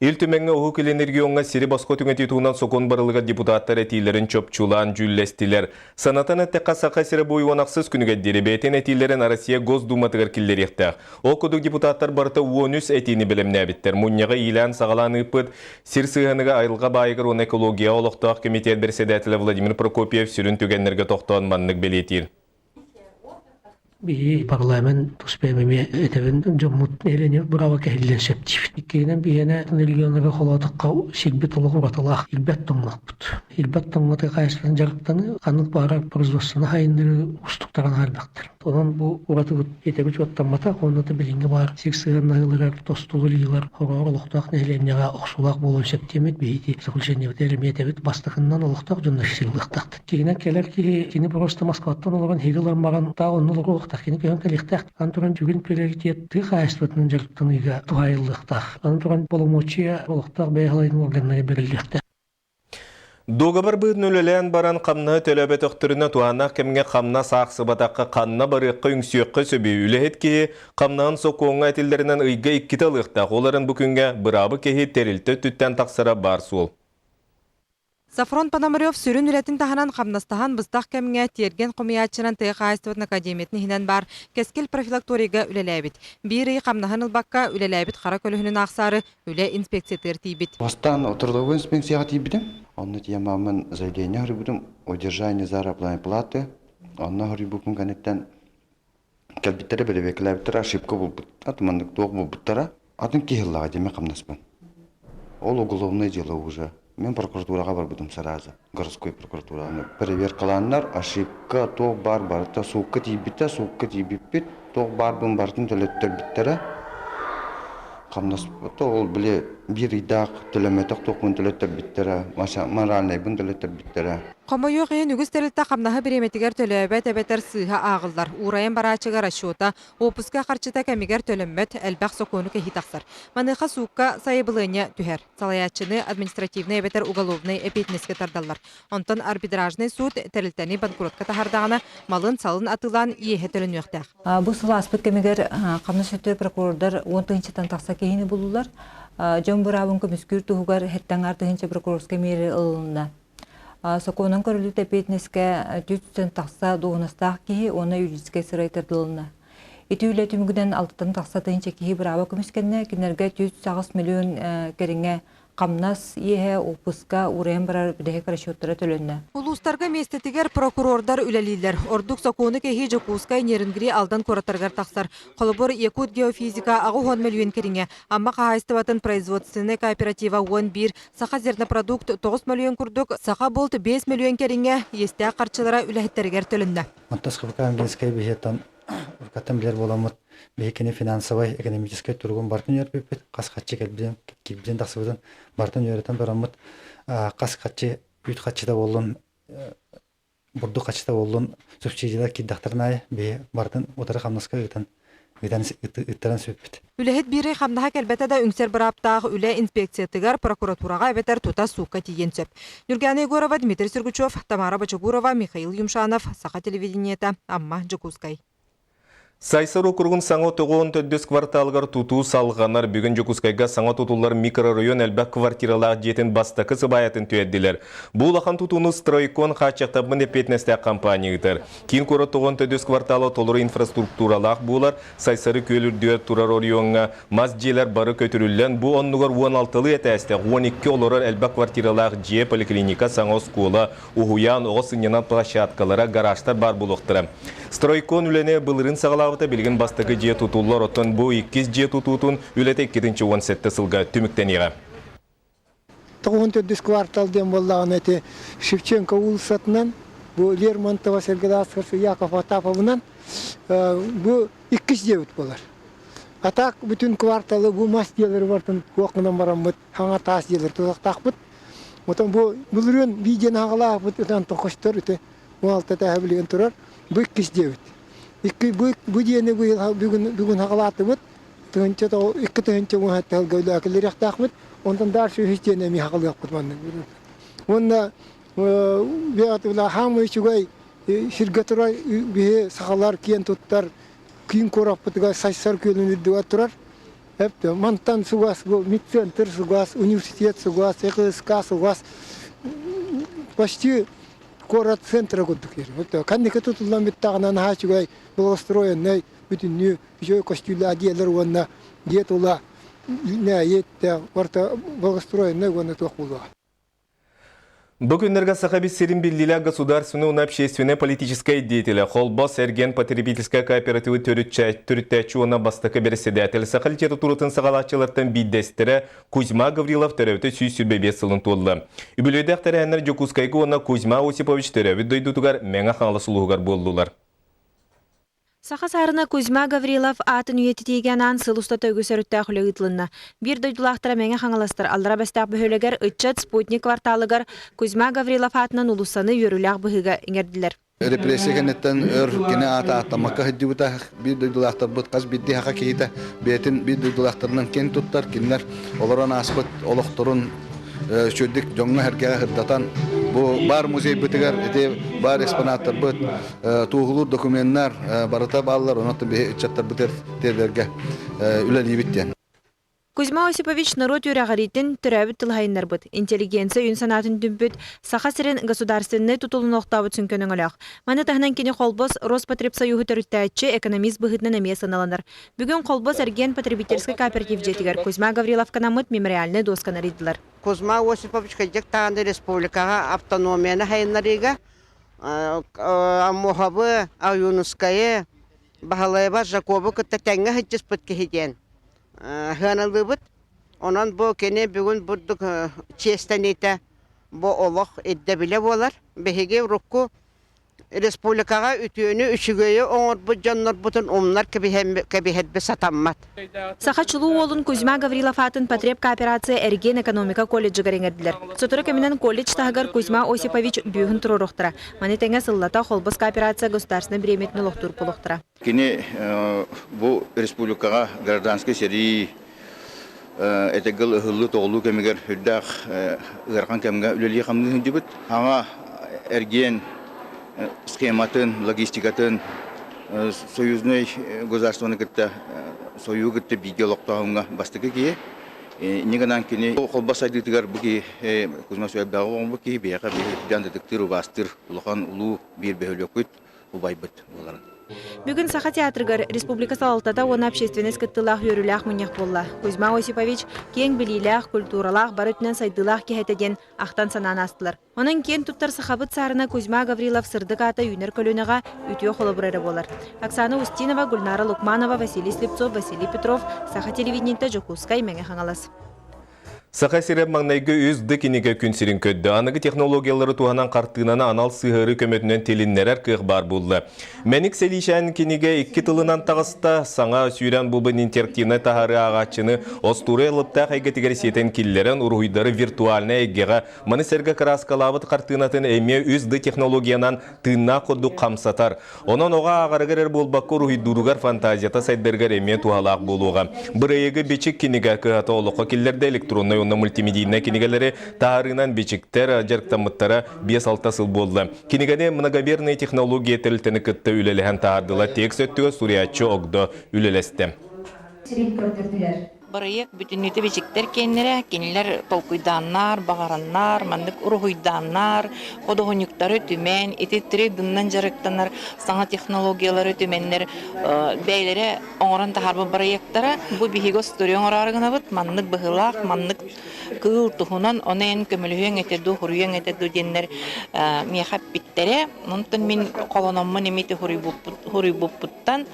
Ил Түмэҥҥэ Уһук Илин региоҥҥа сири босхо түҥэтии туһунан сокуон барылыгар депутаттар этиилэрин чопчулаан дьүүллэстилэр. Санатан эттэххэ, Саха сирэ бу 16 күнүгэр диэри бэйэтин этиилэрин Россия Госдуматыгар киллэриэхтээх. Ол курдук депутаттар барыта 13 этиини бэлэмнээбиттэр. Мунньаҕы иилээн-саҕалаан ыыппыт сир сыһыаныга айылҕа баайыгар уонна экологияҕа олохтоох кэмитиэт бэрэссэдээтэлэ Владимир Прокопьев сүрүн түгэннэргэ тохтоон маннык бэлиэтиир. Биһи парламент тус бэйэм эмиэ этэбин дьоммут нэһилиэнньэ бырааба кэһиллиэн сөп диибит. Иккиһинэн биһиэнэ регионнарга холоотоххо сирбит олох уратылаах ирбэт тоҥнохпут. Ирбэт тоҥҥо тыа хаһаайыстыбатын дьарыктаныы ханнык баҕарар производствоны сайыннарыы уустуктарын элбэхтэр. Онон бу уратыбыт этэбит уоттамматах уонна да билиҥҥи баар сир сыһыаннаһыыларыгар тостулар хороҕор олохтоох нэһилиэнньэҕэ охсуулаах буолуон сөп диэммит биһиги заключениебытыгар эмиэ этэбит бастакыннан олохтоох дьоннор сыыллыахтаахтар. Киинэн кэлэр киһи кини просто Москваттан олорон иһиги ылан баран таа онно олоруохтаах, кини көһөн кэлиэхтээх. Аны туран бүгүн приоритет тыа хаһаайыстыбатынан дьарыктаныыга туһаайыллыахтаах. Аны туран боломуочуйа олохтоох бэйэ салайыныы органнара бэриллиэхтээх. Дуогабар быһыытынан үлэлээн баран хамнаһы төлөөбөтөхтөрүнэ туһааннаах кэмҥэ хамнас аахсыбатахха ханна барыахха үҥсүөххэ сөбүй? Үлэһит киһи хамнаһын сокуоҥҥа этиллэринэн ыйга иккитэ ылыахтаах. Ол эрэн бу күҥҥэ быраабы киһи тэрилтэ өттүттэн тахсара баар суол. Софрон Пономарев сүрүн үлэтин таһынан хамнастаһан быстах кэмҥэ тиэргэн хомуйааччынан тыа хаһаайыстыбатын академиятын иһинэн баар Кэскил профилакторийга үлэлээбит. Биир ый хамнаһын ылбакка үлэлээбит хара көлөһүнүн аахсаары үлэ инспекциятыгар тиийбит. Бастаан трудовой инспекцияҕа тиийбитим. Онно тиийэн мааммын заявление суруйбутум удержание заработной платы. Онно суруйбуппун кэнниттэн кэлбиттэрэ бэрэбиэркэлээбиттэрэ ошибка булбуттар, маннык туох булбуттара. Атын киһи ыллаҕа дии мин хамнаспын. Ол уголовное дело уже. Мен прокуратураҕа барбытым сразу, городской прокуратураҕа. Проверкалааннар ошибка туох баар барыта суукка тиийбитэ, суукка тиийбиппит, туох баарбын барытын төлөттөрбүттэрэ. Хамнаспыта ол били биир ыйдаах төлөммөтөх туохпун төлөттөрбүттэрэ, моральнайбын төлөттөрбүттэрэ. Хомойуох иһин, үгүс тэрилтэ хамнаһы бириэмэтигэр төлөөбөт эбэтэр сыыһа ааҕыллар. Уурайан барааччыга расчета, уоппуска харчыта кэмигэр төлөммөт, элбэх сокуону кэһии тахсар. Маныаха суукка сайабылыанньа түһэр. Салайааччыны административнай эбэтэр уголовнай эпиэтинэскэ тардаллар. Онтон арбитражнай суут тэрилтэни банкротка таһаардаҕына, малын-салын атыылаан иэһэ төлөнүөхтээх. Бу сыл ааспыт кэмигэр хамнас өттө прокурордар 10 тыһыынчаттан тахса киһини буллулар. Дьон быраабын көмүскүүр туһугар хэттэн аҥаар тыһыынча прокурорскай миэрэ ылылынна. Сокуонун көрүллүүтэ эппиэтинэскэ 400 тахса дуоһунастаах киһи уонна юридическай сырай тардылынна. Ити үлэ түмүгүнэн алтаттан тахса тыһыынча киһи бырааба көмүскэннэ, кинилэргэ 408 миллион кэриҥэ хамнас иэһэ, уоппуска, уурайан барар бүтэһик расчеттара төлөннө. Улуустарга миэстэтигэр прокурордар үлэлииллэр. Ордук сокуону кэһии Дьокуускай, Нерюнгри, Алдан куораттарыгар тахсар. Холобур, Якут геофизика 80 мөлүйүөн кэриҥэ, Амма хаһаайыстыбатын производственнай кооператива 11, Саха зернопродукт 9 мөлүйүөн курдук, Саха булт 5 мөлүйүөн кэриҥэ иэстээх харчылара үлэһиттэригэр төлөннө. Онтон СХПК биһиэттэн уруккаттан билэр буоламмыт, биһи кини финансовай, экономическай туругун барытын үөрпүппүт, хас хаччы кэлбитин, киирбитин тахсыбытын барытын үөрэтэн бараммыт, хас хаччы үүт хаччыта буоллун, бурдук хаччыта буоллун, субсидиялар киирдэхтэрин аайы биһи барытын утары хамнаска ыытан ыытан ыттаран сүппүт. Үлэһит биир ый хамнаһа кэлбэтэ да үҥсэр бырааптаах үлэ инспекциятыгар, прокуратураҕа эбэтэр тута суукка тиийиэн сөп. Ньургуяна Егорова, Дмитрий Сергучев, Тамара Бочогурова, Михаил Юмшанов, Саха телевидениета, Амма, Дьокуускай. Сайсар округун саҥа тоҕуон төрдүс кварталыгар тутуу салҕанар. Бүгүн Дьокуускайга саҥа тутуллар микрорайон элбэх квартиралаах дьиэтин бастакы сыбаайатын түһэрдилэр. Бу улахан тутууну Стройкон хааччахтаммыт эппиэтинэстээх компания ыытар. Киин куорат тоҕуон төрдүс квартала толору инфраструктуралаах буолар. Сайсары күөл үрдүгэр турар оройуоҥҥа мас дьиэлэр бары көтүрүллэн, бу оннугар 16-лыы этээстээх 12 олорор элбэх квартиралаах дьиэ, поликлиника, саҥа оскуола, уһуйаан, оҕо сынньанар площадкалара, гаражтар баар буолуохтара. Стройкон үлэни былырыын саҕалаабыта, билигин бастакы дьиэ тутуллар, оттон бу иккис дьиэ тутуутун үлэтэ 2017 сылга түмүктэниэҕэ. 94 квартал диэн буоллаҕына ити Шевченко уулуссатынан, бу Лермонтова, Сергеевская, Яков Потаповынан бу иккис дьиэбит буолар. А так бүтүн кварталы бу мас дьиэлэри бартын туох гынан бараммыт, хаҥа таас дьиэлэри тутахтаахпыт. Отон бу былырыын биидиэн аҕалаахпыт ытан тохостор ити 16 этээһэ билигин турар. Бу иккис дьиэбит. Икки бу, бу дьиэни быйыл бүгүн бүгүн хаҕалаатыбыт. Тыһыынча 2017 сылга үлэкэлэриэхтээхпит. Онтон дальше үһүс дьиэни эмиэ хаҕалыахпыт маннык. Уонна хаамай үчүгэй сиргэ турар биһи сахалар киэн туттар киин куораппытыгар Сайсар күөлүн үрдүгэр турар. Эпте мантан сугас бу медцентр сугас, университет сугас, ЭКСК сугас почти куорат центра курдук диир. Канника тутуллан бүттаҕына наһаа үчүгэй благоустроенный бүтүннүү үчүгэй көстүүлээх дьиэлэр уонна дьиэ тула нээйит барыта благоустроенный уонна туох буолуоҕа. Бу күннэргэ Саха сирин биллиилээх государственный уонна общественнай политическай деятелэ, Холбос эргиэн потребительскай кооперативы төрүттээччи уонна бастакы бэрэссэдээтэл, саха литературатын саҕалааччылартан биирдэстэрэ Кузьма Гаврилов төрөөбүтэ 125 сылын туолла. Үбүлүөйдээх тэрээһиннэр Дьокуускайга уонна Кузьма Осипович төрөөбүт дойдутугар Мэҥэ Хаҥалас улууһугар буоллулар. Саха саарына Кузьма Гаврилов аатын үйэтитиигэ анаан сыл устата үгүс өрүттээх үлэ ыытылынна. Биир дойдулаахтара Мэҥэ Хаҥаластар Аллара Бэстээх бөһүөлэгэр ыччат Спутник кварталыгар Кузьма Гаврилов аатынан уулуссаны үөрүүлээх быһыыга иҥэрдилэр. Репрессия кэнниттэн өр кини аата ааттаммакка сылдьыбыта. Биир дойдулаахтарбыт хас биирдии саха киһитэ бэйэтин биир дойдулаахтарынан киэн туттар. Кинилэр олорон ааспыт олохторун үчүгэйдик дьоҥҥо-сэргэҕэ сырдатан бу баар музейбытыгар ити баар экспонаттарбыт туоһулуур докуменнар барыта бааллар, онон биһи ыччаттарбытыгар тиэрдэргэ үлэлиибит диэн. Кузьма Осипович норуот үөрэҕириитин төрөөбүт тылһайыннарбыт, интеллигенция өйүн-санаатын түмпүт, Саха сирин государственнай тутулун олохтообут сүҥкэн өҥөлөөх. Маны таһынан кини Холбос Роспотребсоюһу төрүттээччи, экономист быһыытынан эмиэ сыаналанар. Бүгүн Холбос эргиэн потребительскай кооператив дьиэтигэр Кузьма Гавриловка анаммыт мемориальнай дуосканы арыйдылар. Кузьма Осипович кырдьык даҕаны республикаҕа автономияны сайыннарыыга Аммоһабы, Ойуунускайы, Баһылайба Жакобу кытта тэҥҥэ сылдьыспыт киһи диэн сыаналыыбыт. Онон бу кини бүгүн бурдук чиэстэниитэ бу олох ирдэбилэ буолар. Биһиги урукку республикаҕа үтүөнү, үчүгэйи оҥорбут дьоннорбутун умнар кэбиһэрбит сатаммат. Саха чулуу уолун Кузьма Гаврилов аатын потребкооперация эргиэн-экономика колледжыгар иҥэрдилэр. Сотору кэминэн колледж таһыгар Кузьма Осипович бүүһүн туруоруохтара. Маны тэҥэ сыллата Холбос кооперация государственнай бириэмийэтин олохтуур буолуохтара. Кини бу республикаҕа гражданскай сэрии этэгил ыһыллыы-тоҕуллуу кэмигэр үрдээх ыарахан кэмҥэ үлэлии-хамныы сылдьыбыт. Хаҥа эргиэн схематын, логистикатын союзнай государствоны кытта союһу кытта бииргэ олохтооһуҥҥа бастакы киһи. Инньэ гынан кини холбос сайдыытыгар бу киһи Кузьма Сүөбэҕэ оҥорбут киһи биһиэхэ биһиги ытыктыыр, убаастыыр улахан улуу биир бөһүлүөкпүт убайбыт буоларын. Бүгүн Саха театрыгар республика салалтата уонна общественность кыттыылаах үөрүүлээх мунньах буолла. Кузьма Осипович киэҥ билиилээх, культуралаах, бары өттүнэн сайдыылаах киһи этэ диэн ахтан-санаан аастылар. Онон киэн туттар сахабыт саарына Кузьма Гаврилов сырдык аата үүнэр көлүөнэҕэ үтүө холобур эрэ буолар. Оксана Устинова, Гульнара Лукманова, Василий Слепцов, Василий Петров, Саха телевидениетэ, Дьокуускай, Мэҥэ Хаҥалас. Саха сирэ маҥнайгы үс ды кинигэ күн сирин көрдө. Аныгы технологиялары туһанан хартыынаны анал сыһыары көмөтүнэн тилиннэрэр кыах баар буолла. Мэник Сэлиишээн кинигэ икки тылынан таҕыста. Саҥа сүүрэн булбун интерактивнай таһаарыы ааҕааччыны остуоруйа алыптаах эйгэтигэр сиэтэн киллэрэн уруһуйдары виртуальнай эйгэҕэ, маны сэргэ кырааскалаабыт хартыынатын эмиэ үс ды технологиянан тыыннаах курдук хамсатар. Онон оҕо ааҕарыгар эрэ буолбакка уруһуйдууругар фантазията сайдарыгар эмиэ туһалаах буолуоҕа. Бырайыагы Бичик кинигэ кыһата олоххо киллэрдэ электроннай уонна мультимедийнай кинигэлэри таһаарыынан бичиктэр дьарыктаммыттара 5-6 сыл буолла. Кинигэни многомерные технологии тэрилтэни кытта үлэлэһэн таһаардылар. Текст өттүгэр суруйааччы Огдо үлэлэстэ. Сирин көрдөрдүлэр. Бырайыак бүтүннүүтэ бичиктэр киэннэрэ, кинилэр толкуйдааннар, баҕараннар, маннык уруһуйдааннар, худуоһунньуктары түмэн, ити трейдиннэн дьарыктанар саҥа технологиялары түмэннэр бэйэлэрэ оҥорон таһаарбыт бырайыактара. Бу биһиги остуоруйа оҥороору гынабыт, маннык быһыылаах, маннык кыыл туһунан, ону эн көмөлөһүөҥ этэ дуу, хуруйуоҥ этэ дуу диэннэр миэхэ эппиттэрэ. Онтон мин холономмун эмиэ хуруйбуппуттан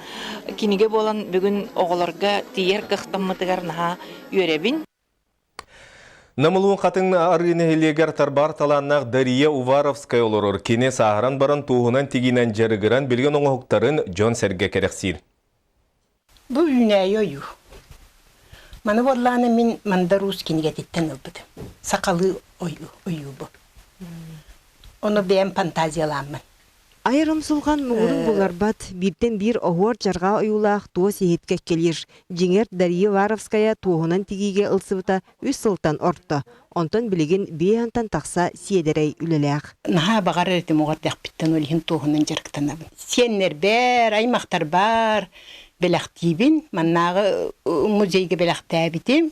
Кинигэ буолан бүгүн оҕолорго тиийэр кыахтаммытыгар наһаа үөрэбин. Намылуун Хатыҥ Арыы нэһилиэгэр тарбаар талааннаах Дария Уваровская олорор. Кини сааһыран баран туоһунан тигинэн дьарыгыран билигин оҥоһуктарын дьон-сэргэ кэрэхсиир. Бу үүнээйи ойуу. Маны буоллаана мин Мандар Уус кинигэтиттэн ылбытым. Сахалыы ойуу, ойуу бу. Ону бэйэм фантазиялааммын. Айар умсулҕан муҥурун булларбат, бииртэн биир оһуор-дьарҕаа ойуулаах туос иһит кэккэлиир. Дьиҥэр, Дария Уваровская туоһунан тигиигэ ылсыбыта үс сылтан орто. Онтон билигин биэһантан тахса сиэдэрэй үлэлээх. Наһаа баҕарар этим оҕо эрдэхпиттэн ол иһин туоһунан дьарыктанабын. Сиэннэрбэр, аймахтарбар, бэлэхтиибин. Маннааҕы музейга бэлэхтээбитим.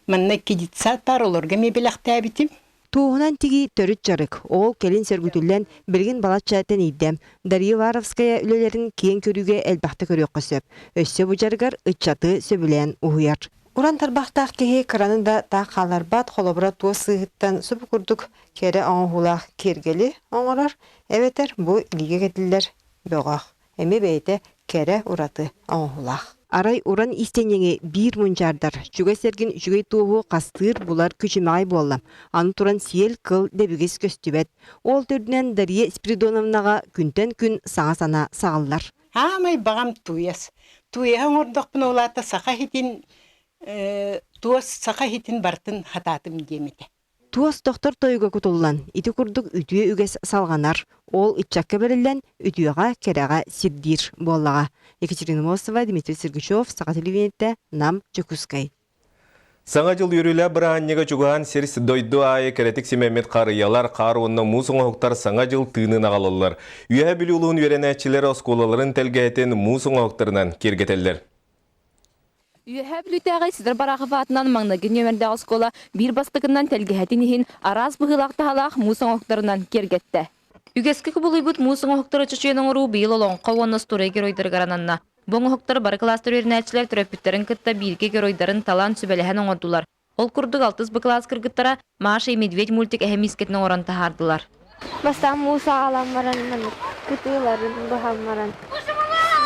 Манна детсад баар, олорго эмиэ бэлэхтээбитим. Туоһунан тигии төрүт дьарык. Ол кэлин сөргүтүллэн, билигин балачча тэнийдэ. Дарья Уваровская үлэлэрин киэҥ көрүүгэ элбэхтэ көрүөххэ сөп. Өссө бу дьарыгар ыччаты сөбүлээн уһуйар. Уран тарбахтаах киһи кыраны да таах хаалларбат, холобура туос сыыһыттан субу курдук кэрэ оҥоһуулаах киэргэли оҥорор, эбэтэр бу илиигэ кэтиллэр бөҕөх. Эмиэ бэйэтэ кэрэ ураты оҥоһуулаах. Арай уран иистэнньэҥи биир мунчаардар, чугас эргин үчүгэй туоһу хастыыр булар күчүмэҕэй буолла. Аны туран сиэл-кыл дэбигис көстүбэт. Ол төрдүнэн Дария Спиридоновнаҕа күнтэн күн саҥа санаа саҕыллар. Аамай баҕам тууйас. Тууйаһы оҥордохпуна ол аата саха иһитин туос саха иһитин барытын хатаатым диэм этэ. Туос тохтор тойуга кутуллан, ити курдук үтүө үгэс салҕанар. Ол ыччакка бэриллэн, үтүөҕэ, кэрэҕэ сирдиир буоллаҕа. Екатерина Мосова, Дмитрий Сергучев, Саха телевидениетэ, Нам, Дьокуускай. Саҥа дьыл үөрүүлээх бырааһынньыга чугаһаан сир дойду аайы кэрэтик симэммит харыйалар, хаар уонна муус оҥоһуктар Саҥа дьыл тыынын аҕалаллар. Үөһээ Бүлүү улууһун үөрэнээччилэрэ оскуолаларын тэлгэһэтин муус оҥоһуктарынан киэргэтэллэр. Үөһээ Бүлүүтээҕи Сидор Барахов аатынан маҥнайгы нүөмэрдээх оскуола биир бастакынан тэлгэһэтин иһин араас быһыылаах-таһаалаах муус оҥоһуктарынан киэргэттэ. Үгэскэ кубулуйбут муус оҥоһуктары чочуйан оҥоруу быйыл олоҥхо уонна устуоруйа геройдарыгар ананна. Бу оҥоһуктар бары кылаастар үөрэнээччилэр төрөппүттэрин кытта бииргэ геройдарын талан, сүбэлэһэн оҥордулар. Ол курдук алтыс Б кылаас кыргыттара Маша и Медведь мультик эһэ миискэтин оҥорон таһаардылар. Бастаан муус аҕалан баран маннык кытыыларын быһан баран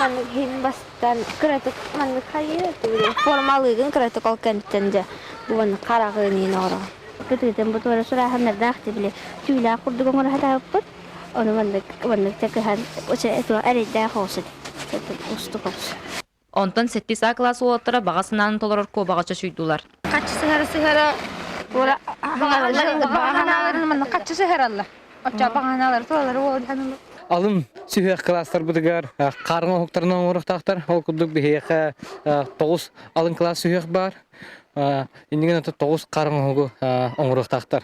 маннык иһин бастан кыратык маннык хайыы формалыыгын кыратык ол кэнниттэн дьэ бу маннык хараҕын иин оҥороҕун. Кытыытын бу туора сурааһыннардаах били түүлээх курдук оҥоро сатаабыппыт. Ону маннык маннык кыһан эрэйдээх оҕус устук оҕус. Онтон сэттис А кылаас уолаттара баҕа санааны толорор куобаҕа чочуйдулар. Хаччы сыһара-сыһара баҕанааларын манна хаччы сыһараллар. Оччо баҕанаалары тулалары уол Алын сүһүөх кылаастарбытыгар хаарыҥ оһуктарынан оҥоруохтаахтар. Ол курдук биһиэхэ тоҕус алын кылаас сүһүөх баар. Иннигин тоҕус хаарыҥ оһугу оҥоруохтаахтар.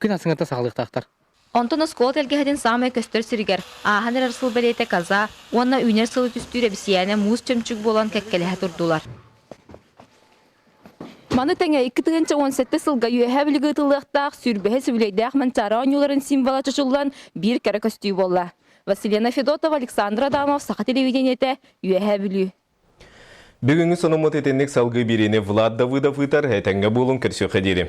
Күн асыҥата саҕалыахтаахтар. Онтон оскуола тэлгэһэтин саамай көстөр сиригэр, ааһан эрэр сыл бэлиэтэ коза уонна үүнэр сылы түстүүр эбисийээнэ муус чөмчүүк буолан кэккэлэһэ турдулар. Маны тэҥэ 2017 сылга Үөһээ Бүлүүгэ ыытыллыахтаах сүүрбэһис үбүлүөйдээх Манчаары оонньууларын символа чочуллан биир кэрэ көстүү буолла. Василена Федотова, Александр Адамов, Саха телевидениетэ, Үөһээ Бүлүү. Бүгүҥҥү сонуммут итинник салгыы биэриини Влад Давыдов ыытар. Этэҥҥэ буолуҥ, көрсүөххэ диэри.